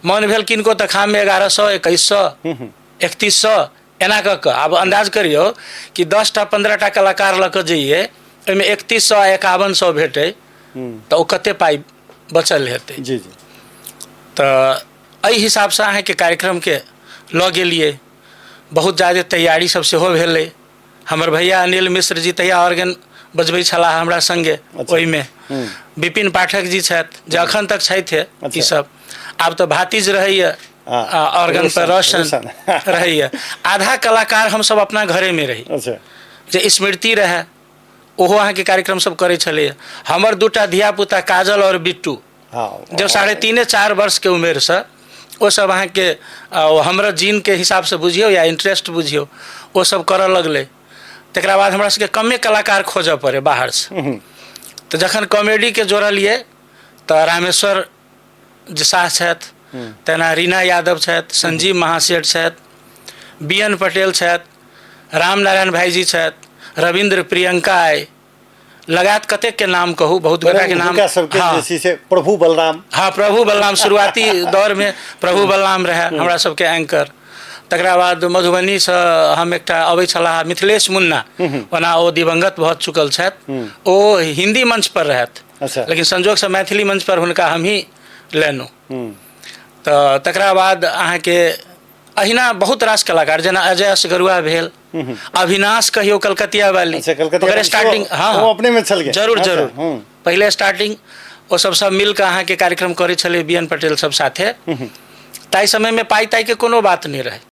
मन भेल किनको तऽ खाममे 1100, 2100, 3100 एना कऽ कऽ। आब अन्दाज करियौ कि 10टा 15टा कलाकार लऽ कऽ जइए, ओहिमे 3100 आ 5100 भेटै तऽ ओ कते पाइ बचल हेतै। जी जी तऽ एहि हिसाबसँ अहाँके कार्यक्रमके लऽ गेलियै। बहुत ज्यादे तैयारी सब सेहो भेलै। हमर भैया अनिल मिश्र जी तहिया ऑर्गन बजबै छलाह हमरा संगे। ओहिमे विपिन पाठक जी छथि जे अखन तक छथि। ई सब आब तऽ भातिज रहैया ऑर्गन पर, रोशन रहैया। आधा कलाकार हमसब अपना घरेमे रही। जे स्मृति रहै ओहो अहाँके कार्यक्रम सब करै छलैया। हमर दूटा धियापुता काजल आओर बिट्टू जब 3.5 4 वर्षके उमेरसँ ओ सब अहाँके हमरा जीनके हिसाबसँ बुझियौ या इंटरेस्ट बुझियौ, ओ सब करऽ लगलै। तकरा बाद हमरा सबके कमे कलाकार खोजऽ पड़ै बाहरसँ। तऽ जखन कॉमेडीके जोड़लियै तऽ रामेश्वर जे शाह छथि, तेना रीना यादव छथि, संजीव महासेठ छथि, बी एन पटेल छथि, रामनारायण भाईजी छथि, रविन्द्र प्रियंका अइ, लगात कतेक के नाम कहू, बहुत गोटा के नाम। हुनका सबके जे छै से प्रभु बलराम। हाँ, प्रभु बलराम, शुरुआती दौर में प्रभु बलराम रहे हमरा सबके एंकर। तकरा बाद मधुबनीसँ हम एकटा अबै छलाह मिथिलेश मुन्ना, ओना ओ दिवंगत भऽ चुकल छथि, ओ हिंदी मंच पर रहथि। लेकिन संजोगसँ मैथिली मंच पर हुनका हमही लेलहुँ। तऽ तकरा बाद अहाँके अहिना बहुत रास कलाकार जेना अजय असगरुआ भेल, अविनाश कहियो कलकतिया वाली। कलकतिया ओकर वाली स्टार्टिंग सेहो हाँ ओ हाँ अपने में छल गेल। जरूर। जरूर। पहिले स्टार्टिंग ओ सब सब मिल कऽ अहाँके कार्यक्रम करै छलै बी एन पटेल सब साथे। ताहि समयमे पाइ ताइके कोनो बात नहि रहै।